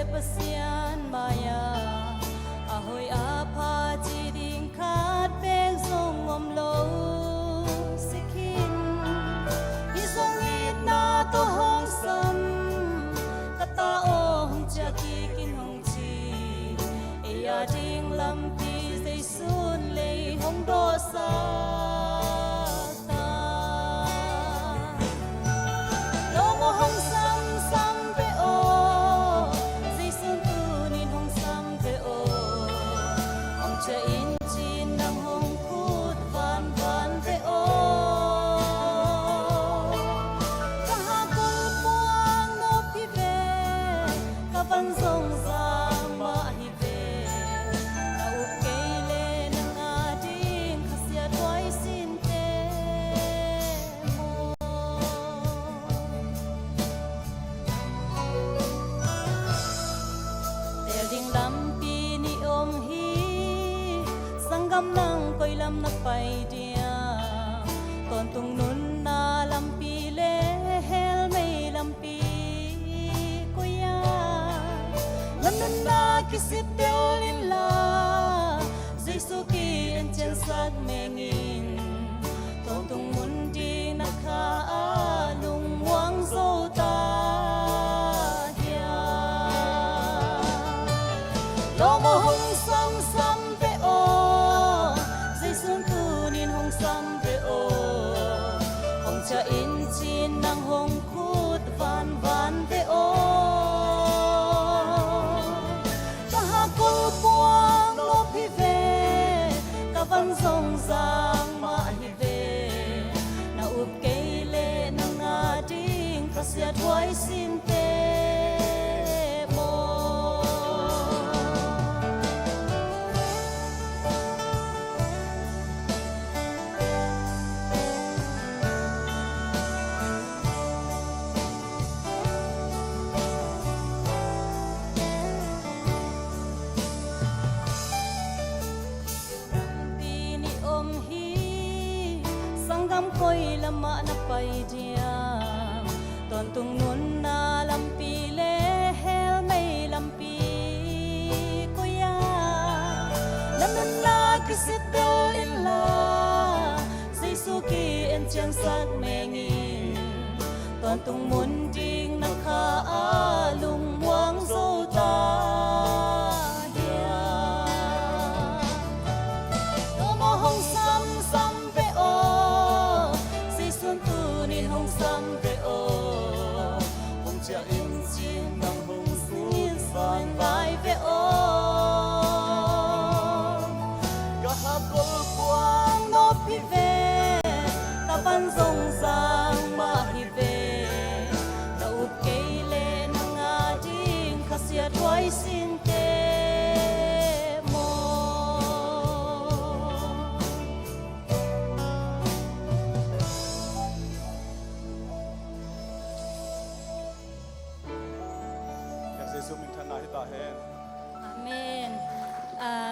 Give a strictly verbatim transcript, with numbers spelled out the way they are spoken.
Pasian mai-ah a hoih a pha ci ding khat beek zong om lo si khin. Hih zong itna tawh hong sam, ka ta aw hong ciah kik in hong ci. Ei a ding lampi Zeisun lei hong dawhsak ta. Lawm aw hong samsam ve aw, Zeisun tunin hong sam ve aw. Hong ciah in ci-in nang hong khut vanvan ve aw. Ka hakkol puak nop hi ve, ka van zong zang mah hi ve. Na up kei leh nang a ding khasiathuai sinte maw. Tel ding lampi nih om hi. Sanggam, nang koi lam na pai diam? Tawntung nunna lampi le helmei lampi koi-ah? Na nunna kisit tel inla, Jesu ki-en ciansak meng in. Tawntung mun ding na kha a lungmuang zo ta hiam? Lawm aw hong samsam ve aw, Zeisun tunin hong sam ve aw. Hong ciah in ci-in nang hong khut vanvan ve aw. Ka hakkol puak nop hi ve, ka van zong zang mah hi ve. Na up kei leh nang a ding khasiathuai sinte maw. Lampi nih om hi. Sanggam, koi lamah na pai diam? Tawntung nunna lampi le helmei lampi koi-ah? Na nunna kisit tel inla, Jesu ki-en ciansak meng in. Tawntung mun ding na kha a lungmuang zo ta hiam? Lawm aw hong samsam ve aw, Zeisun tunin hong sam ve aw. Hong ciah in ci-in nang hong sut vanvai ve aw. Ka hakkol puak nop hi ve, ka van zong zang mah hi ve. Na up kei leh nang a ding khasiathuai sinte maw. Ka Jesu minthanna hi ta hen. Amen. Ah,